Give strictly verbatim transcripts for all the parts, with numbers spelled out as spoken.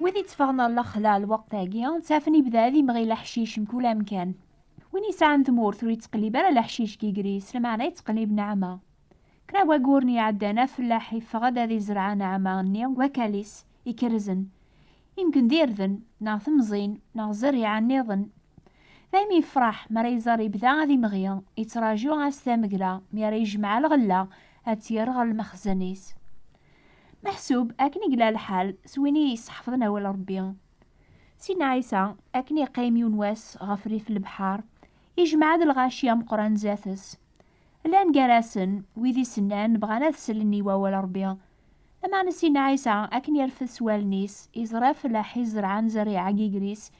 Wid itteffɣen ɣer lexla lweqt-agi, ttafen ibda ad imɣi leḥcic mkul amkan. Win yesɛan tmurt ur yettqellib ara leḥcic deg iger-is, lameɛna yettqellib nneɛma. Kra n wayyuren iɛeddan, afellaḥ iffeɣ-d ad izreɛ nneɛma-nni n wakal-is ikerrzen, imken d irden, neɣ temẓin, neɣ zzerriɛa nniḍen. Daymi yefreḥ mi ara iẓer ibda ad imɣi, yettraju-as tamegra mi ara yejmeɛ lɣella ad tt-yerr ɣer lmexzen-is. Meḥsub akken i yella lḥal s win i yesḥefḍen awal Ṛebbi. Sidna Ɛisa, akken yeqqim yiwen wass ɣef rrif n lebḥer, yejmeɛ-d lɣaci ameqqran zdat-s. Llan gar-asen wid isennan bɣan ad slen i wawal Ṛebbi. Lameɛna Sidna Ɛisa, akken yerfed s wallen-is, yeẓra afellaḥ izerɛen zzerriɛa deg iger-is,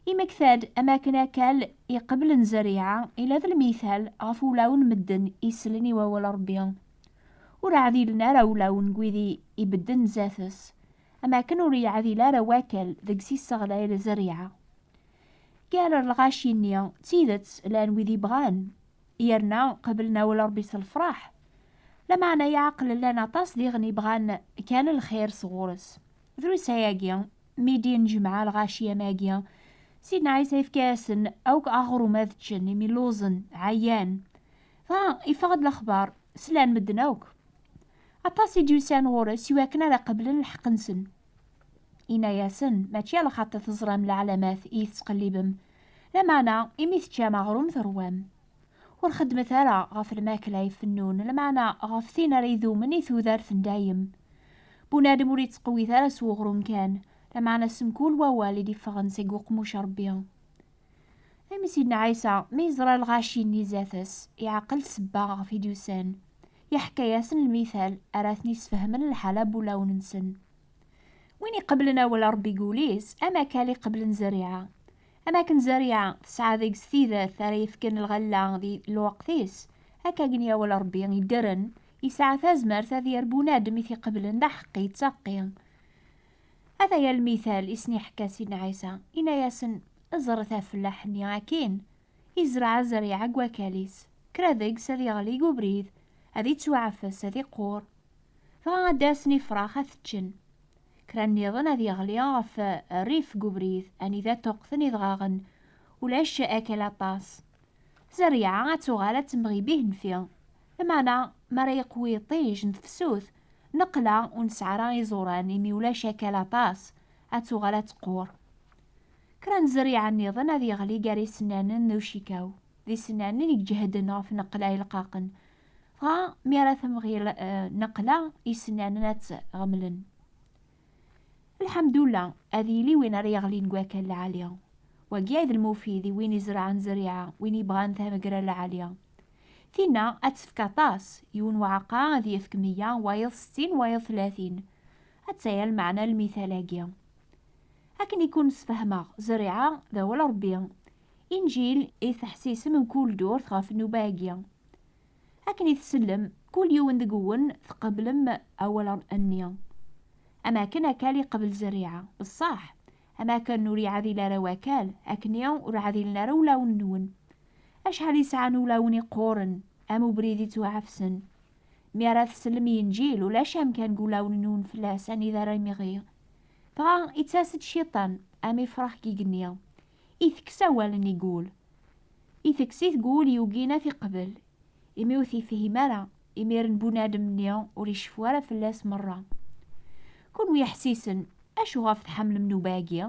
yemmekta-d am akken akal iqeblen zzerriɛa, ila d lmital ɣef wulawen n medden isellen i wawal Ṛebbi. Ur ɛdilen ara ulawen n wid i ibedden zdat-s, am akken ur yeɛdil ara wakal deg-s isseɣlay zzerriɛa. Gar lɣaci-nni, d tidet, llan wid ibɣan, yerna qeblen awal Ṛebbi s lefṛaḥ. Lameɛna iɛeqlen llan aṭas diɣen ibɣan kan lxir sɣur-s. Drus ayagi, mi d-yenjemɛ lɣaci am agi, Sidna Ɛisa yefka-yasen akk aɣrum ad ččen, imi lluẓen, ɛyan. Dɣa, iffeɣ-d lexbar, slan medden akk. Aṭas i d-yusan ɣur-s i wakken ara qeblen lḥeqq-nsen. Inna-yasen, mačči ala xaṭer teẓram leɛlamat i yi-tettqellibem, lameɛna imi teččam aɣrum terwam. Ur xeddmet ara ɣef lmakla ifennun, lameɛna ɣef tin ara idumen i tudert n dayem. Bunadem ur yettqewwit ara s uɣrum kan, lameɛna s mkul wawal i d-iffɣen seg uqmuc Ṛebbi. Imi Sidna Ɛisa, mi yeẓra lɣaci-nni zdat-s, iɛqel ssebba ɣef i d-usan. Iḥka-yasen lmital ara ten-isfehmen lḥala n wulawen-nsen. Win iqeblen awal Ṛebbi deg wul-is, am akal iqeblen zzerriɛa. Am akken zzerriɛa tesɛa deg-s tidet ara yefken lɣella di lweqt-is, akka gen awal Ṛebbi iddren, yesɛa tazmert ad yerr bunadem i t-iqeblen d aḥeqqi d taqqi. Ataya lmital i sen-iḥka Sidna Ɛisa, inna-yasen, ẓret afellaḥ-nni akin, izreɛ azerriɛa deg wakal-is, kra deg-s ad yeɣli deg ubrid, ad ittwaɛfes, ad iqqur. Dɣa ad d-asen ifrax ad t-ččen. Kra nniḍen ad yeɣli ɣef rrif deg ubrid, anida ṭṭuqqten idɣaɣen, ulac akal aṭas. Zzerriɛa ad tuɣal ad temɣi bihenfi. Lameɛna, mi ara yeqwi iṭij n tefsut, neqla ur nesɛi ara iẓuran, imi ulac akal aṭas, ad tuɣal ad teqqur. Kra n zzerriɛa nniḍen ad yeɣli gar isennanen d ucikaw, d isennanen i iǧehden ɣef neqla ileqqaqen. Dɣa, mi ara temɣi l-, eh, neqla, isennanen ad tt-ɣemlen. Lḥemdullah, ad yili win ara yeɣlin deg wakal lɛali. Wagi ay d lmufid i win izerɛen zzerriɛa, win yebɣan tamegra lɛali. Tinna ad tefk aṭas, yiwen uɛeqqa ad yefk meyya, wayeḍ settin, wayeḍ tlatin. Attaya lmeɛna n lmital-agi. Akken i kun-sfehmeɣ, zzerriɛa d awal Ṛebbi. Inǧil i teḥsisem mkul ddurt ɣef nnuba-agi. Akken i tsellem, kul yiwen deg-wen tqeblem awal-nni. Am akken akal iqbel zzerriɛa, beṣṣaḥ, am akken ur yeɛdil ara wakal, akken ur ɛdilen ara ulawen-nwen. Acḥal i sɛan ulawen iqquren, am ubrid ittwaɛefsen. Mi ara tsellem i Inǧil, ulac amkan deg ulawen-nwen fell-as anida ara imɣi. Dɣa ittas-d Cciṭan, am ifrax deg igenni. Itekkes awalen i gul. Itekkes-it deg wul yugin ad t-iqbel, imi ur t-yefhim ara, imiren bunadem-nni ur iceffu ara fell-as merra. Kunwi iḥessisen, acu ɣef tḥemmlem nnuba-agi?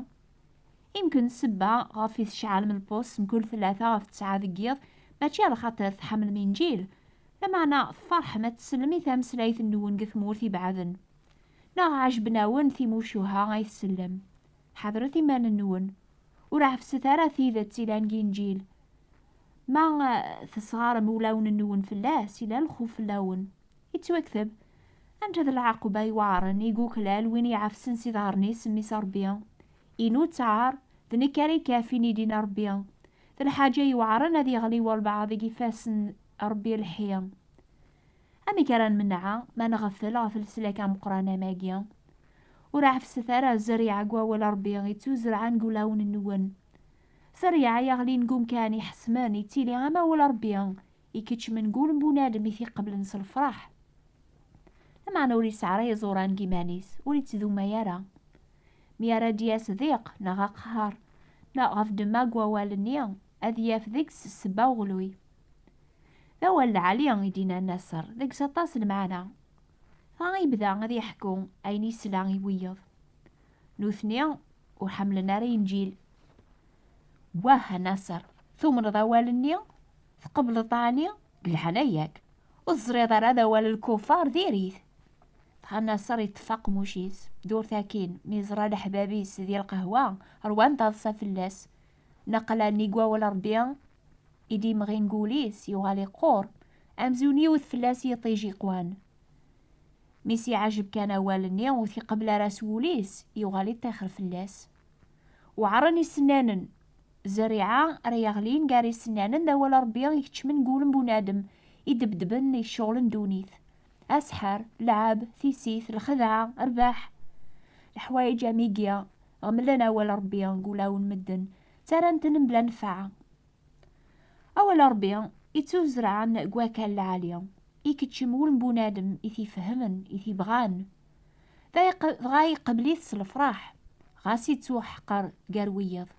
Imken ssebba ɣef i tceɛlem lpus mkul tlata ɣef tesɛa deg yiḍ, mačči ala xaṭer tḥemmlem Inǧil, lameɛna tferḥem ad tsellem i tameslayt-nwen deg tmurt ibeɛden. Neɣ ɛejben-awen timucuha ay tsellem. Ḥadret iman-nwen. Ur ɛefset ara tidet ilan deg Inǧil. Ma, eh, tesɣarem ulawen-nwen fell-as, ila lxuf fell-awen. Yettwakteb, anta d lɛaquba iweɛren i yuklal win iɛefsen s iḍarren-is mmi-s Ṛebbi? Inu ttaɛer, d nekk ara ikafin i d-yenna Ṛebbi. D lḥaǧa iweɛren ad yeɣli walbeɛḍ deg ifassen Ṛebbi lḥi. Amek ara nmenɛa ma nɣeffel ɣef leslak ameqqran am agi? Ur ɛefset ara zzerriɛa deg wawal Ṛebbi ittuzerɛen deg ulawen-nwen. Zzerriɛa yeɣlin deg umkan iḥesmen, yettili am awal Ṛebbi ikeččmen deg wul n bunadem i t-iqeblen s lefṛaḥ. Lameɛna ur yesɛi ara iẓuran deg iman-is, ur yettdumay ara. Mi ara d-yas diq neɣ aqehher, neɣ ɣef ddemma n wawal-nni, ad yaf deg-s ssebba uɣluy. D awal lɛali i d-yenna Naṣer, deg-s aṭas n lmeɛna. Dɣa yebda ad yeḥku ayen yesla i wiyeḍ. Nutni ur ḥemmlen ara Inǧil. Wah a Naṣer, tumneḍ awal-nni? Tqebleḍ ɛni? Deg leɛnaya-k, ur teẓriḍ ara d awal lkufar, diri-t. Dɣa Naṣer iṭṭef aqemmuc-is, ddurt akkin, mi yeẓra leḥbab-is di lqahwa, rwan taḍsa fell-as. Naqal nnig wawal Ṛebbi i d-imɣin deg wul-is, yuɣal iqqur, amzun yiwet fell-as yiṭij iqwan. Mi s-iɛjeb kan awal-nni ur t-iqebbel ara s wul-is, yuɣal iṭṭixer fell-as. Weɛren isennanen. Zzeriɛa ara yeɣlin gar isennanen d awal Ṛebbi ikeččmen deg wul n bunadem, idebdben i ccɣel n ddunit. Aseḥḥer, lɛeb, tissit, lxedɛa, rrbeḥ. Leḥwayeǧ am igi, ɣemlen awal Ṛebbi deg wulawen n medden, ttarran-ten mebla nnfeɛ. Awal Ṛebbi ittuzran deg wakal lɛali, ikeččem wul n bunadem i t-ifehmen, i t-ibɣan. Dɣa iq-, dɣa iqbel-it s lefraḥ, ɣas ittuḥeqer gar wiyeḍ.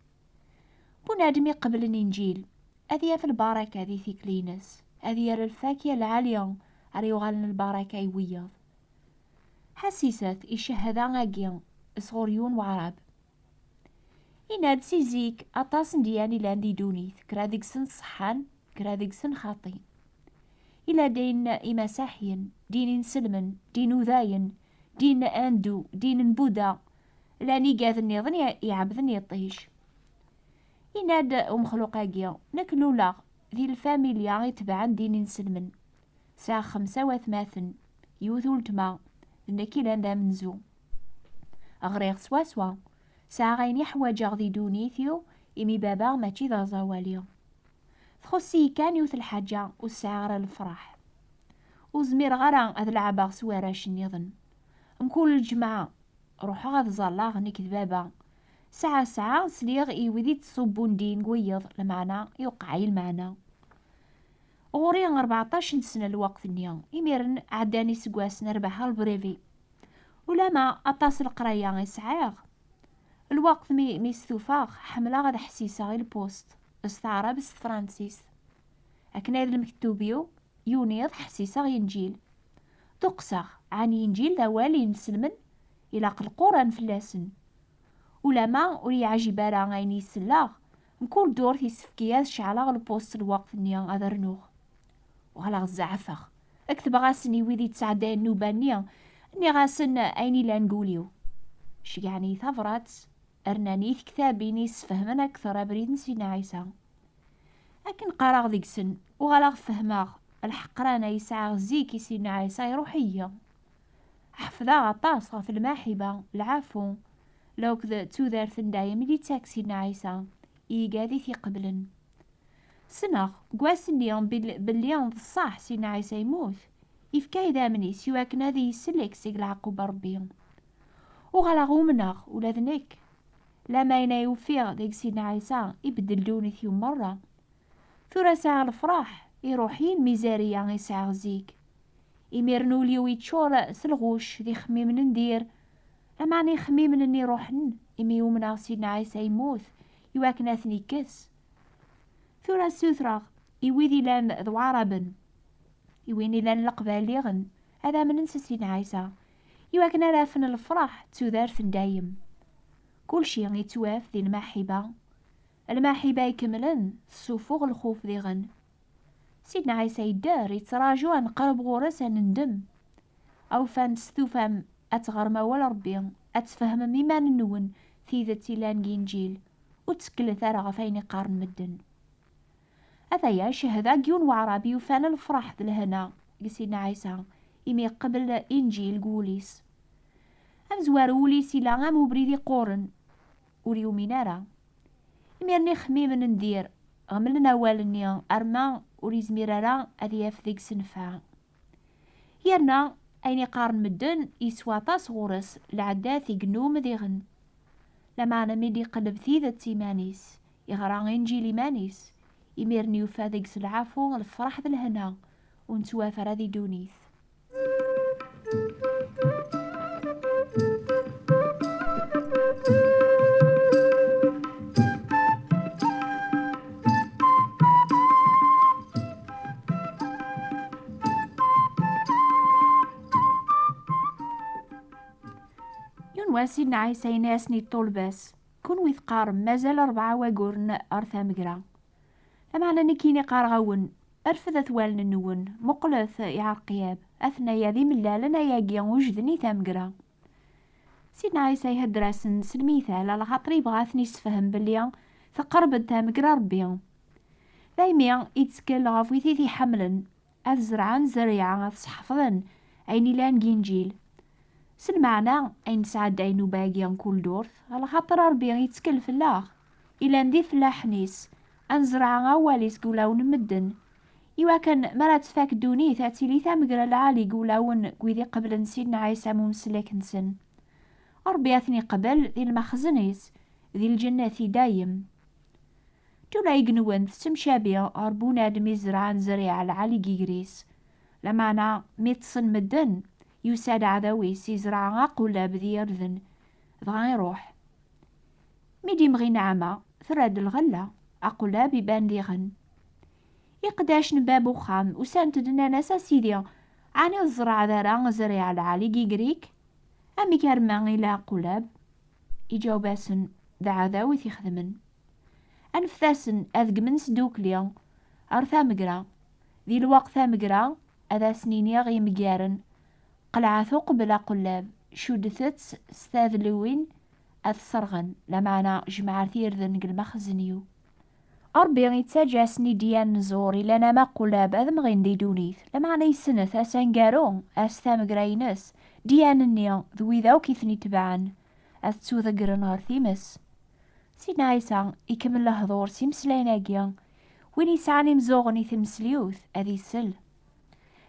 Bunadem iqeblen Inǧil, ad yaf lbaraka di tikli-ines, ad yerr lfakya lɛali ara yuɣalen lbaraka i wiyeḍ. Ḥassiset i ccahada-agi sɣur yiwen Weɛrab. Yenna-d si zik aṭas n dyan i llan di ddunit, kra deg-sen ṣeḥḥan, kra deg-sen xaṭi. Ila din imasaḥiyen, din inselmen, din udayen, din andu, din n Buda, llan igad nniḍen i-, iɛebden iṭij. Yenna-d umexluq-agi, nekk luleɣ di lfamilya itebɛen din inselmen. Sɛiɣ xemsa watmaten, yiwet uletma, d nekk i llan d amenzu. Ɣriɣ swaswa. Sɛiɣ ayen i ḥwaǧeɣ di ddunit-iw, imi baba mačči d aẓawali. Txuṣṣ-iyi kan yiwet lḥaǧa, ur sɛiɣ ara lefraḥ. Ur zmireɣ ara ad leɛbeɣ s warrac nniḍen. Mkul lǧemɛa, ruḥeɣ ad ẓalleɣ nekk d baba. Saɛa saɛa sliɣ i wid ittṣubbun din deg wiyeḍ, lameɛna iwqeɛ-iyi lmeɛna. Ɣur-i rbeɛṭac n sna lweqt-nni, imiren ɛeddan iseggasen rbeḥeɣ lbrivi. Ulama aṭas n leqraya i sɛiɣ. Lweqt mi, mi stufaɣ, ḥemmleɣ ad ḥsiseɣ i lpust, s taɛrabt s tefransist. Akken ay d lmektub-iw, yuniḍ ḥsiseɣ i Inǧil. Duqseɣ, ɛni Inǧil d awal i inselmen? Ilaq Lquran fell-asen. Ulama ur yeɛjib ara ayen i selleɣ, mkul ddurt yessefk-iyi ad ceɛleɣ lpust lweqt-nni ad rnuɣ. Uɣaleɣ zeɛfeɣ. Ketbeɣ-asen i wid yettɛeddayen nnuba-nni, nniɣ-asen ayen ilan deg wul-iw. Ceggɛen-iyi tabrat, rnan-iyi tektabin yessefhamen akteṛ abrid n Sidna Ɛisa. Akken qqareɣ deg-sen, uɣaleɣ fehmeɣ lḥeqran ay sɛiɣ zik i Sidna Ɛisa iruḥ-iyi. Ḥefḍeɣ aṭas ɣef lmaḥiba, lɛafu, lakked tudert n dayem i d-ittak Sidna Ɛisa i yigad i t-iqeblen. Ssneɣ deg wass-nni bil-, belli d ṣṣeḥ Sidna Ɛisa yemmut, yefka idammen-is i wakken ad iyi-isellek seg leɛqub n Ṛebbi. Uɣaleɣ umneɣ ula d nekk. Lameɛna ufiɣ deg Sidna Ɛisa ibeddel ddunit-iw merra. Tura sɛiɣ lefraḥ, iruḥ-iyi lmizariya i sɛiɣ zik. Imiren ul-iw yeččur s lɣucc d ixemmimen n dir, lameɛna ixemmimen-nni ruḥen, imi umneɣ Sidna Ɛisa yemmut, iwakken ad ten-ikkes. Tura ssutreɣ i wid ilan d Waɛraben, i win ilan Leqbayel diɣen, ad amnen s Sidna Ɛisa, iwakken ara afen lefraḥ d tudert n dayem. Kulci yettwaf di lmaḥiba. Lmaḥiba ikemlen tessufuɣ lxuf diɣen. Sidna Ɛisa yedder, yettraǧu ad neqreb ɣur-s ad nendem. Awfan testufam ad teɣrem awal Ṛebbi, ad tfehmem iman-nwen tidet ilan deg Inǧil, ur tteklet ara ɣef ayen i qqaren medden. Ataya ccehda n yiwen Waɛrab yufan lefraḥ d lehna deg Sidna Ɛisa, imi yeqbel Inǧil deg wul-is. Amezwaru, wul-is ila am ubrid iqquren, ur yumin ara. Imiren ixemmimen n dir ɣemlen awal-nni, arma ur yezmir ara ad yaf deg-s nnfeɛ. Yerna ayen i qqaren medden yeswa aṭas ɣur-s, lɛeddat i yennum diɣen. Lameɛna mi d-iqelleb tidet iman-is, iɣra Inǧil iman-is, imiren yufa deg-s lɛafu, lefraḥ d lehna, ur nettwaf ara di ddunit. Wa Sidna Ɛisa yenna-yasen i ṭṭulba-s: "Kunwi teqqarem mazal rebɛa waguren ar tamegra. Lameɛna nekkini qqareɣ-awen, rfed at wallen-nwen, muqlet iɛerqiyab, aten-aya d imellalen ayagi ujden i tamegra." Sidna Ɛisa ihedder-asen s lmital, alaxaṭer yebɣa ad ten-issefhem belli teqreb-d tamegra Rebbi. Daymi ittkel ɣef wid i t-iḥemmlen, ad zerɛen zerriɛa, ad sḥefḍen ayen ilan deg Inǧil. S lmeɛna, ayen nesɛedday nnuba-agi kul ddurt, alaxaṭer Rebbi yettkel fell-aɣ. Ilan d ifellaḥen-is, ad nezreɛ awal-is deg wulawen n medden, iwakken mi ara tfak ddunit, ad tili tamegra lɛali deg wulawen n wid iqeblen Sidna Ɛisa am umeslak-nsen. Rebbi ad ten-iqbel di lmexzen-is, di lǧennet i dayem. Tura igenwen tettemcabi ɣer bunadem izerɛen zerriɛa lɛali deg iger-is. Lameɛna, mi ṭṭsen medden, yusa-d aɛdaw-is, izreɛ aqullab di irden, dɣa iruḥ. Mi d-imɣi nneɛma, terra-d lɣella, aqullab iban diɣen. Iqeddacen n bab uxxam usan-d, nnan-as: "A Sidi, ɛni ur tzerɛeḍ ara zerriɛa lɛali deg iger-ik? Amek arma ila aqullab?" Iǧaweb-asen: "D aɛdaw i t-ixedmen." Anfet-asen ad ggmen s ddukkli ar tamegra. Di lweqt tamegra, ad asen-iniɣ i yimegaren: "Qelɛet uqbel aqullab, cuddet-tt s tadliwin ad t-sserɣen, lameɛna jemɛet irden deg lmexzen-iw." Ṛebbi ittaǧǧa-asen-id ddiyan n ẓẓur ilan am aqullab ad mɣin di ddunit, lameɛna yessenhet-as aneggaru, as tamegra-ines, ddiyan-nni d wid akk i ten-itebɛen, ad ttuḍeggren ɣer times. Sidna Ɛisa ikemmel lehdur s imeslayen-agi: "Win yesɛan imzuɣen i tmesliwt, ad isel."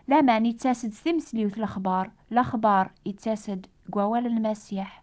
Laman ittas-d s tmesliwt lexbar, lexbar ittas-d deg wawal n Lmasiḥ.